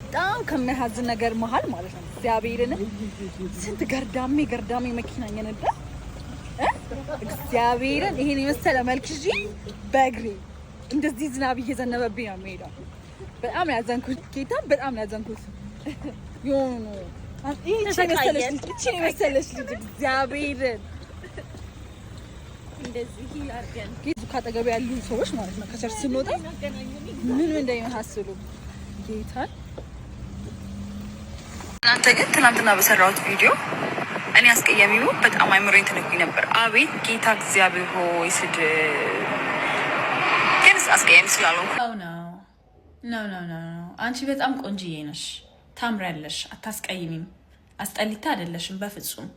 በጣም ከሚያሳዝን ነገር መሀል ማለት ነው። እግዚአብሔርን ስንት ገርዳሜ ገርዳሜ መኪና እየነዳ፣ እግዚአብሔርን ይሄን የመሰለ መልክ ይዤ በእግሬ እንደዚህ ዝናብ እየዘነበብኝ ነው የምሄደው። በጣም ያዘንኩት ጌታ፣ በጣም ያዘንኩት። የሆኑ ይህቺን የመሰለች ልጅ እግዚአብሔርን እንደዚህ heel አድርገን ካጠገብ ያሉ ሰዎች ማለት ነው። ከ church ስንወጣ ምን እንደሚመሳስሉ ጌታን። እናንተ ግን ትናንትና በሰራሁት ቪዲዮ እኔ አስቀያሚው በጣም አይምሮኝ ተነኩኝ ነበር። አቤት ጌታ እግዚአብሔር ሆይ፣ ስድብ ግን አስቀያሚ ስላልሆንኩ No, no, no, no። አንቺ በጣም ቆንጅዬ ነሽ፣ ታምሪያለሽ፣ አታስቀይሚም። አስጠሊታ አይደለሽም በፍጹም።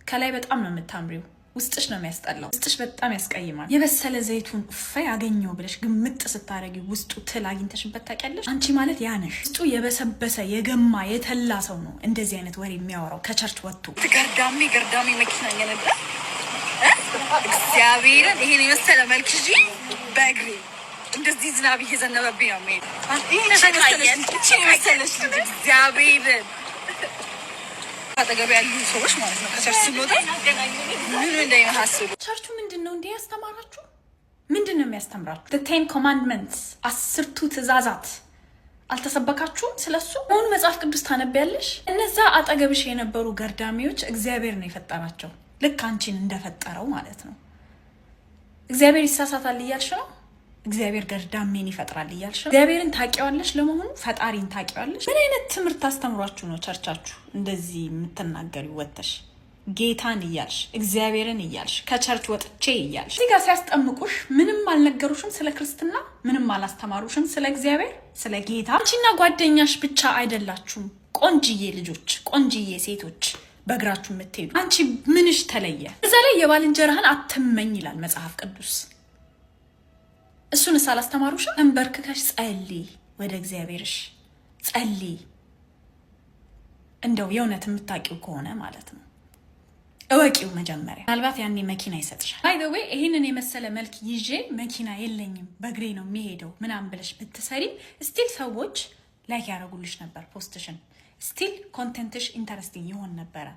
ከላይ በጣም ነው የምታምሪው፣ ውስጥሽ ነው የሚያስጠላው። ውስጥሽ በጣም ያስቀይማል። የበሰለ ዘይቱን እፈ ያገኘው ብለሽ ግምጥ ስታደርጊ ውስጡ ትል አግኝተሽበት ታውቂያለሽ? አንቺ ማለት ያ ነሽ። ውስጡ የበሰበሰ፣ የገማ፣ የተላ ሰው ነው እንደዚህ አይነት ወሬ የሚያወራው ከ church ወጥቶ። ገርዳሜ ገርዳሜ መኪና እየነዳ፣ እግዚአብሔርን ይሄን የመሰለ መልክ ይዤ በእግሬ እንደዚህ ዝናብ እየዘነበብኝ ነው የምሄደው። ይህቺን የመሰለች ልጅ እግዚአብሔርን አጠገብ ያሉ ሰዎች ማለት ነው። ከ church ስንወጣ ምን እንደሚመሳስሉ ቸርቹ ምንድን ነው እንዲህ ያስተማራችሁ? ምንድን ነው የሚያስተምራችሁ? Ten Commandments፣ አስርቱ ትእዛዛት አልተሰበካችሁም? ስለሱ አሁን መጽሐፍ ቅዱስ ታነቢያለሽ? እነዛ አጠገብሽ የነበሩ ገርዳሚዎች እግዚአብሔር ነው የፈጠራቸው፣ ልክ አንቺን እንደፈጠረው ማለት ነው። እግዚአብሔር ይሳሳታል እያልሽ ነው? እግዚአብሔር ገርዳሜን ይፈጥራል እያልሽ ነው? እግዚአብሔርን ታውቂዋለሽ? ለመሆኑ ፈጣሪን ታውቂዋለሽ? ምን አይነት ትምህርት አስተምሯችሁ ነው ቸርቻችሁ እንደዚህ የምትናገሪው? ወጥተሽ ጌታን እያልሽ፣ እግዚአብሔርን እያልሽ፣ ከ church ወጥቼ እያልሽ። እዚህ ጋር ሲያስጠምቁሽ ምንም አልነገሩሽም ስለ ክርስትና፣ ምንም አላስተማሩሽም ስለ እግዚአብሔር፣ ስለ ጌታ። አንቺና ጓደኛሽ ብቻ አይደላችሁም ቆንጅዬ ልጆች፣ ቆንጅዬ ሴቶች በእግራችሁ የምትሄዱ። አንቺ ምንሽ ተለየ? እዛ ላይ የባልንጀራህን አትመኝ ይላል መጽሐፍ ቅዱስ። እሱንስ አላስተማሩሽም? ተንበርክከሽ ጸልይ፣ ወደ እግዚአብሔርሽ ጸልይ። እንደው የእውነት የምታውቂው ከሆነ ማለት ነው። እወቂው መጀመሪያ። ምናልባት ያኔ መኪና ይሰጥሻል። By the way፣ ይህንን የመሰለ መልክ ይዤ መኪና የለኝም፣ በእግሬ ነው የሚሄደው ምናምን ብለሽ ብትሰሪ still ሰዎች like ያደርጉልሽ ነበር post ሽን። Still content ሽ interesting ይሆን ነበረ።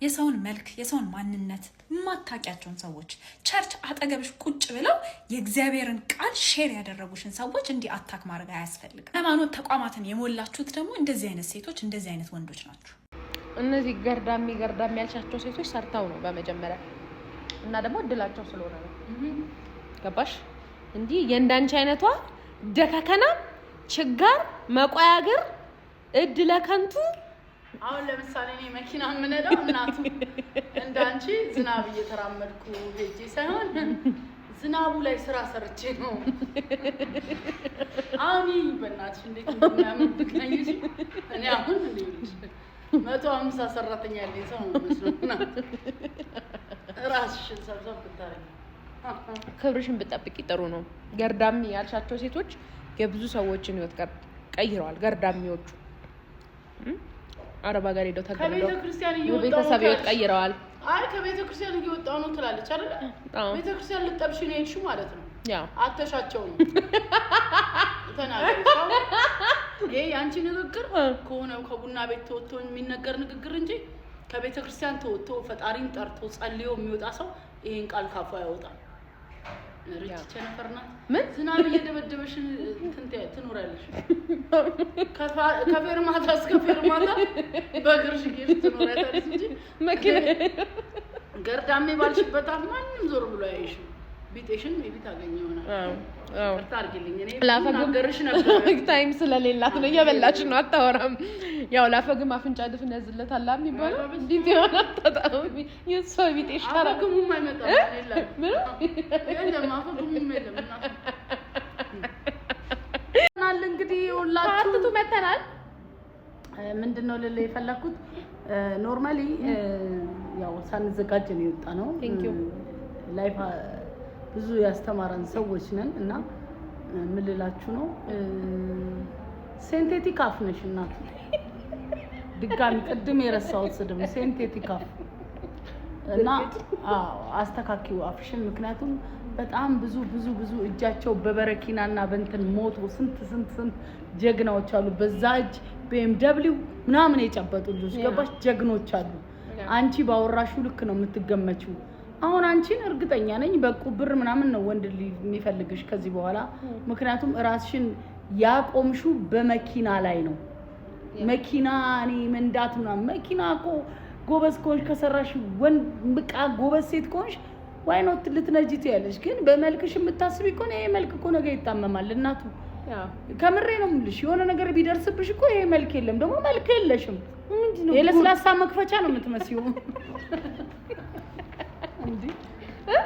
የሰውን መልክ፣ የሰውን ማንነት የማታውቂያቸውን ሰዎች፣ church አጠገብሽ ቁጭ ብለው የእግዚአብሔርን ቃል share ያደረጉሽን ሰዎች እንዲህ attack ማድረግ አያስፈልግም። ሃይማኖት ተቋማትን የሞላችሁት ደግሞ እንደዚህ አይነት ሴቶች፣ እንደዚህ አይነት ወንዶች ናችሁ። እነዚህ ገርዳሚ ገርዳሚ ያልሻቸው ሴቶች ሰርተው ነው በመጀመሪያ እና ደግሞ እድላቸው ስለሆነ ነው። ገባሽ? እንዲህ የእንዳንቺ አይነቷ ደከከና ችጋር መቆያ እግር እድለ ከንቱ። አሁን ለምሳሌ እኔ መኪና የምነዳው እናቱ እንደ አንቺ ዝናብ እየተራመድኩ ሄጄ ሳይሆን ዝናቡ ላይ ስራ ሰርቼ ነው። አሁን ይህ በእናትሽ እንዴት እንደሚያምር ብትነኝ። እኔ አሁን 150 ሰራተኛ ያለኝ ሰው ነው የምመስለው። እናቱ ራስሽን ሰብሰብ ብታረጊ። ክብርሽን ብጠብቂ ጥሩ ነው። ገርዳሚ ያልሻቸው ሴቶች የብዙ ሰዎችን ህይወት ቀይረዋል። ገርዳሚዎቹ አረብ ሀገር ሄደው ተገድለው ከቤተ ክርስቲያን እየወጣሁ ነው የቤተሰብ ህይወት ካልሽ- ቀይረዋል። አይ፣ ከቤተ ክርስቲያን እየወጣሁ ነው ትላለች አይደለ? አዎ። ቤተ ክርስቲያን ልጠብሽ ነው የሄድሽው ማለት ነው። ያው አተሻቸው ነው፣ ተናገሪ። ሰው ይሄ የአንቺ ንግግር ከሆነ ከቡና ቤት ተወጥቶ የሚነገር ንግግር እንጂ ከቤተ ክርስቲያን ተወጥቶ ፈጣሪን ጠርቶ ጸልዮ የሚወጣ ሰው ይሄን ቃል ካፉ አያወጣም። ርች ቸነፈር ናት። ምን? ዝናብ እየደበደበሽ እንትን ትኖሪያለሽ። ከፌርማታ እስከ ፌርማታ በእግርሽ እየሄድሽ ትኖሪያለሽ እንጂ መኪና ገርዳሜ ባልሽበት አፍ ማንም ዞር ብሎ አያይሽም። ቢጤሽን maybe ታገኝ ይሆናል። ይቅርታ አድርጊልኝ። እኔ ናገርሽ ነበር። Time ስለሌላት ነው። እየበላች ነው፣ አታወራም። ያው ላፈግም አፍንጫ ድፍን ያዝለታል የሚባለው እንዴት ይሆናል? ታጣሚ የእሷ ቢጤ ይሻላል። አፈግሙም አይመጣም። የለም። ምን? የለም፣ አፈግሙም የለም። እናል እንግዲህ ሁላችሁ Part two መተናል። ምንድን ነው ልል የፈለኩት፣ normally ያው ሳንዘጋጅ ነው የወጣ ነው። Thank you. Life ብዙ ያስተማረን ሰዎች ነን እና ምን ልላችሁ ነው፣ synthetic አፍ ነሽ እናት። ድጋሚ ቅድም የረሳሁት ስድብ ነው፣ synthetic አፍ። እና አዎ፣ አስተካኪው አፍሽን። ምክንያቱም በጣም ብዙ ብዙ ብዙ እጃቸው በበረኪና እና በእንትን ሞቶ ስንት ስንት ስንት ጀግናዎች አሉ። በዛ እጅ BMW ምናምን የጨበጡ ልጆች፣ ገባሽ? ጀግኖች አሉ። አንቺ ባወራሽው ልክ ነው የምትገመችው። አሁን አንቺን እርግጠኛ ነኝ በቁ ብር ምናምን ነው ወንድ የሚፈልግሽ ከዚህ በኋላ፣ ምክንያቱም ራስሽን ያቆምሽው በመኪና ላይ ነው። መኪና እኔ መንዳት ምናምን፣ መኪና እኮ ጎበዝ ከሆንሽ፣ ከሰራሽ፣ ወንድ በቃ ጎበዝ ሴት ከሆንሽ why not ልትነጂ ትያለሽ። ግን በመልክሽ የምታስቢ ከሆነ ይሄ መልክ እኮ ነገ ይታመማል። እናቱ ከምሬ ነው የምልሽ። የሆነ ነገር ቢደርስብሽ እኮ ይሄ መልክ የለም፣ ደግሞ መልክ የለሽም። የለስላሳ መክፈቻ ነው የምትመስዪው። እንዴ፣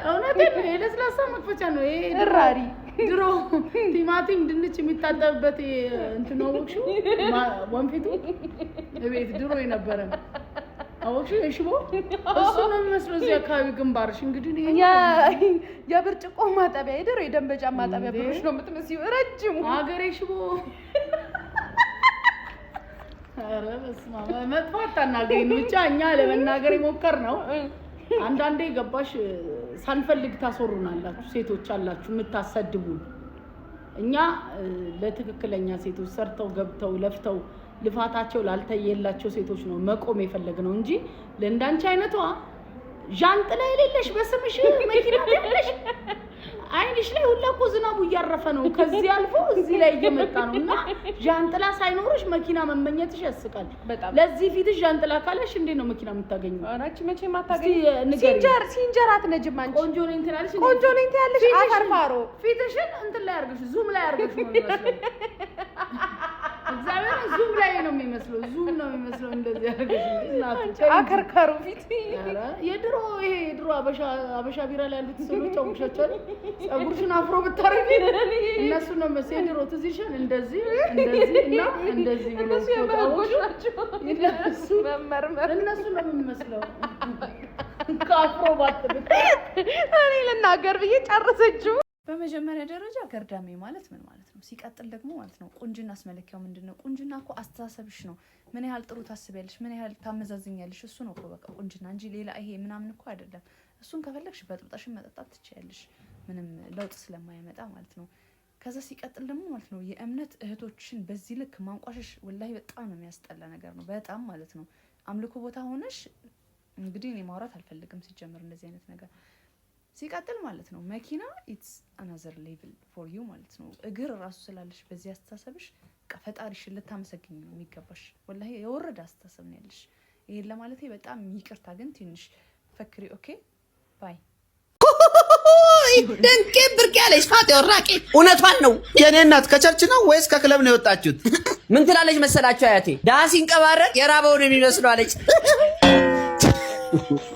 እውነቴን ነው። የለስላሳ መክፈቻ ነው ይሄ። እራሪ። ድሮ ቲማቲም ድንች የሚታጠብበት እንትን አወቅሽው? ወንፊቱ እቤት ድሮ የነበረ አወቅሽው? የሽቦ እሱ ነው የሚመስለው እዚህ አካባቢ ግንባርሽ። እንግዲህ ይሄ የብርጭቆ ማጠቢያ፣ የድሮ የደንበጫ ማጠቢያ ብሩሽ ነው የምትመስዪው ረጅሙ። ሀገሬ ሽቦ። ኧረ በስመ አብ፣ መጥፎ አታናግሪን። ብቻ እኛ ለመናገር የሞከርነው አንዳንዴ ገባሽ ሳንፈልግ ታስወሩናላችሁ። ሴቶች አላችሁ የምታሰድቡን። እኛ ለትክክለኛ ሴቶች፣ ሰርተው ገብተው ለፍተው ልፋታቸው ላልተየላቸው ሴቶች ነው መቆም የፈለግነው እንጂ ለእንዳንቺ አይነቷ ዣንጥላ የሌለሽ፣ በስምሽ መኪና የሌለሽ፣ አይንሽ ላይ ሁላ እኮ ዝናቡ እያረፈ ነው። ከዚህ አልፎ እዚህ ላይ እየመጣ ነው እና ዣንጥላ ሳይኖርሽ መኪና መመኘትሽ ያስቃል። በጣም። ለዚህ ፊትሽ ዣንጥላ ካለሽ እንዴት ነው መኪና የምታገኘው? ኧረ አንቺ መቼም እስቲ አታገኝም። ንገሪኝ። ሲንጀር ሲንጀር አትነጂም አንቺ። ቆንጆ ነኝ ትላለሽ። ቆንጆ ነኝ ትያለሽ። አፈርፋሮ። ፊትሽን እንትን ላይ አድርገሽ፣ zoom ላይ አድርገሽ ነው የሚመስለው። እግዚአብሔር zoom ላይ ነው የሚመስለው። Zoom ነው የሚመስለው። እንደዚህ አድርገሽ እናቱ ተይ እንጂ። አከርካሩ ፊት። ኧረ የድሮ ይሄ የድሮ አበሻ ቢራ ላይ ያሉት ሰዎች አውቅሻቸዋል። ፀጉርሽን አፍሮ ብታረጊ እነሱ ነው መሰለኝ። የድሮ ትዝ ይልሻል? እንደዚህ እንደዚህ እና እንደዚህ ብሎ እነሱ የመህጎች ናቸው። እነሱ መመርመር እነሱ ነው የሚመስለው ከአፍሮ ባጥ እኔ ልናገር ብዬ ጨረሰችው። በመጀመሪያ ደረጃ ገርዳሜ ማለት ምን ማለት ነው? ሲቀጥል ደግሞ ማለት ነው ቁንጅናስ መለኪያው ምንድን ነው? ቁንጅና እኮ አስተሳሰብሽ ነው። ምን ያህል ጥሩ ታስቢያለሽ፣ ምን ያህል ታመዛዝኛለሽ፣ እሱ ነው እኮ በቃ ቁንጅና እንጂ ሌላ ይሄ ምናምን እኮ አይደለም። እሱን ከፈለግሽ በጥብጠሽን መጠጣት ትችያለሽ፣ ምንም ለውጥ ስለማያመጣ ማለት ነው። ከዛ ሲቀጥል ደግሞ ማለት ነው የእምነት እህቶችን በዚህ ልክ ማንቋሸሽ ወላሂ በጣም ነው የሚያስጠላ ነገር ነው። በጣም ማለት ነው። አምልኮ ቦታ ሆነሽ እንግዲህ እኔ ማውራት አልፈልግም ሲጀምር እንደዚህ አይነት ነገር። ሲቀጥል ማለት ነው መኪና it's another level for you ማለት ነው። እግር ራሱ ስላለሽ በዚህ አስተሳሰብሽ በቃ ፈጣሪሽን ልታመሰግኝ ነው የሚገባሽ። ወላሂ የወረደ አስተሳሰብ ነው ያለሽ። ይሄን ለማለቴ በጣም ይቅርታ፣ ግን ትንሽ ፈክሪ። Okay, bye። ደንቄ ብርቅ ያለች ፋጤ ወራቄ እውነቷን ነው። የኔ እናት፣ ከ church ነው ወይስ ከክለብ ነው የወጣችሁት? ምን ትላለች መሰላችሁ አያቴ? ድሃ ሲንቀባረር የራበውን የሚመስለው አለች።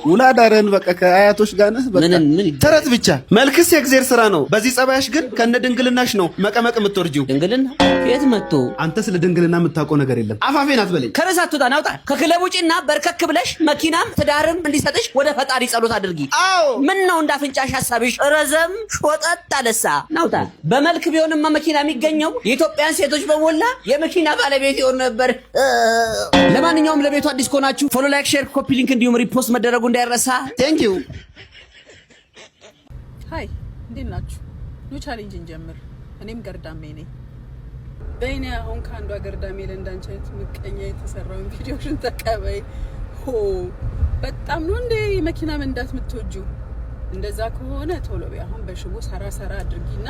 ውላ ዳረን በቃ ከአያቶች ጋር ነህ። በቃ ምን ምን ይደረግ? ተረት ብቻ። መልክስ የእግዜር ስራ ነው። በዚህ ጸባያሽ ግን ከነ ድንግልናሽ ነው መቀመቅ የምትወርጂው። ድንግልና የት መጥቶ? አንተ ስለ ድንግልና የምታውቀው ነገር የለም። አፋፌን አትበለኝ። ከርዕስ አትውጣ፣ ናውጣ። ከክለብ ውጪና በርከክ ብለሽ መኪናም ትዳርም እንዲሰጥሽ ወደ ፈጣሪ ጸሎት አድርጊ። አዎ። ምን ነው እንደ አፍንጫሽ ሀሳብሽ ረዘም ሾጠጥ አለሳ። ናውጣ። በመልክ ቢሆንማ መኪና የሚገኘው የኢትዮጵያን ሴቶች በሞላ የመኪና ባለቤት ይሆኑ ነበር። ለማንኛውም ለቤቱ አዲስ ከሆናችሁ follow፣ like፣ share፣ copy link እንዲሁም repost መደረጉ እንዳይረሳ። Thank you። Hi፣ እንዴት ናችሁ? ኑ challenge እንጀምር። እኔም ገርዳሜ ነኝ። በይኔ አሁን ከአንዷ ገርዳሜ ለእንዳንቺ አይነት ምቀኛ የተሰራውን ቪዲዮሽን ተቀበይ። ሆ፣ በጣም ነው እንዴ መኪና መንዳት የምትወጂው? እንደዛ ከሆነ ቶሎ በይ። አሁን በሽቦ ሰራ ሰራ አድርጊና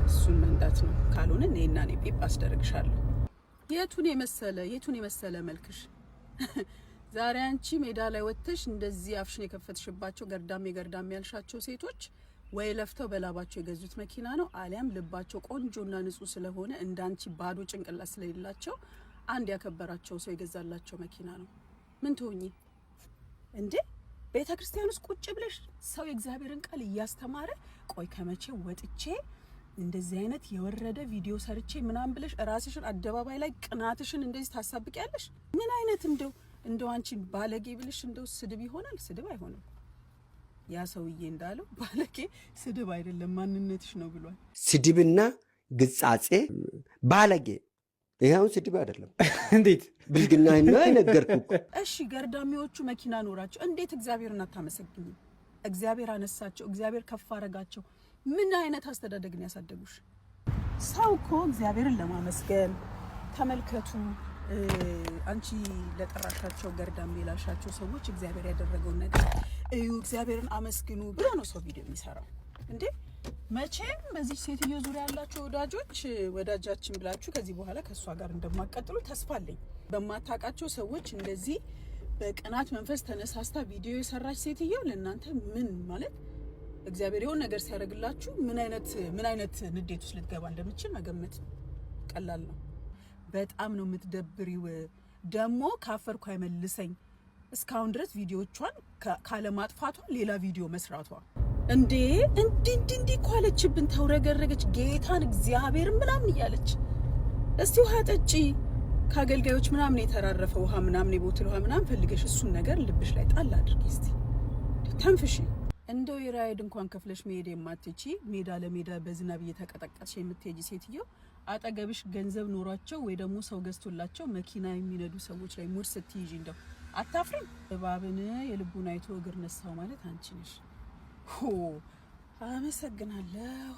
እሱን መንዳት ነው። ካልሆነ እኔና እኔ ጲፕ አስደርግሻለሁ። የቱን የመሰለ የቱን የመሰለ መልክሽ። ዛሬ አንቺ ሜዳ ላይ ወጥተሽ እንደዚህ አፍሽን የከፈትሽባቸው ገርዳሜ ገርዳሜ ያልሻቸው ሴቶች ወይ ለፍተው በላባቸው የገዙት መኪና ነው፣ አሊያም ልባቸው ቆንጆና ንጹህ ስለሆነ፣ እንዳንቺ ባዶ ጭንቅላት ስለሌላቸው አንድ ያከበራቸው ሰው የገዛላቸው መኪና ነው። ምን ትሆኚ እንዴ? ቤተ ክርስቲያን ውስጥ ቁጭ ብለሽ ሰው የእግዚአብሔርን ቃል እያስተማረ ቆይ ከመቼ ወጥቼ እንደዚህ አይነት የወረደ ቪዲዮ ሰርቼ ምናምን ብለሽ ራስሽን አደባባይ ላይ ቅናትሽን እንደዚህ ታሳብቂያለሽ? ምን አይነት እንደው አንቺ ባለጌ ብልሽ እንደው ስድብ ይሆናል? ስድብ አይሆንም። ያ ሰውዬ እንዳለው ባለጌ ስድብ አይደለም ማንነትሽ ነው ብሏል። ስድብና ግሳጼ ባለጌ፣ ይሄ አሁን ስድብ አይደለም። እንዴት? ብልግና ነው የነገርኩህ እኮ። እሺ፣ ገርዳሚዎቹ መኪና ኖራቸው እንዴት እግዚአብሔርን አታመሰግኝም? እግዚአብሔር አነሳቸው፣ እግዚአብሔር ከፍ አረጋቸው። ምን አይነት አስተዳደግን ያሳደጉሽ? ሰው እኮ እግዚአብሔርን ለማመስገን ተመልከቱ፣ አንቺ ለጠራሻቸው ገርዳሜ ላልሻቸው ሰዎች እግዚአብሔር ያደረገውን ነገር እዩ፣ እግዚአብሔርን አመስግኑ ብሎ ነው ሰው ቪዲዮ የሚሰራው እንዴ። መቼም በዚህ ሴትዮ ዙሪያ ያላችሁ ወዳጆች ወዳጃችን ብላችሁ ከዚህ በኋላ ከእሷ ጋር እንደማትቀጥሉ ተስፋ አለኝ። በማታውቃቸው ሰዎች እንደዚህ በቅናት መንፈስ ተነሳስታ ቪዲዮ የሰራች ሴትዮ ለእናንተ ምን ማለት፣ እግዚአብሔር የሆነ ነገር ሲያደርግላችሁ ምን አይነት ንዴት ውስጥ ልትገባ እንደምትችል መገመት ቀላል ነው። በጣም ነው የምትደብሪው። ደግሞ ካፈርኩ አይመልሰኝ፣ እስካሁን ድረስ ቪዲዮቿን ካለማጥፋቷ ሌላ ቪዲዮ መስራቷ። እንዴ፣ እንዲ እንዲ እንዲ እኮ አለችብን፣ ተውረገረገች፣ ጌታን እግዚአብሔር ምናምን እያለች። እስቲ ውሃ ጠጪ፣ ከአገልጋዮች ምናምን የተራረፈ ውሃ ምናምን፣ የ bottle ውሃ ምናምን ፈልገሽ እሱን ነገር ልብሽ ላይ ጣል አድርጊ እስቲ፣ ተንፍሺ። እንደው የ ride እንኳን ከፍለሽ መሄድ የማትችዪ፣ ሜዳ ለሜዳ በዝናብ እየተቀጠቀጥሽ የምትሄጂ ሴትዮ አጠገብሽ ገንዘብ ኖሯቸው ወይ ደግሞ ሰው ገዝቶላቸው መኪና የሚነዱ ሰዎች ላይ ሙድ ስትይዢ እንደው አታፍሪም? እባብን የልቡን አይቶ እግር ነሳው ማለት አንቺ ነሽ። ሆ፣ አመሰግናለሁ።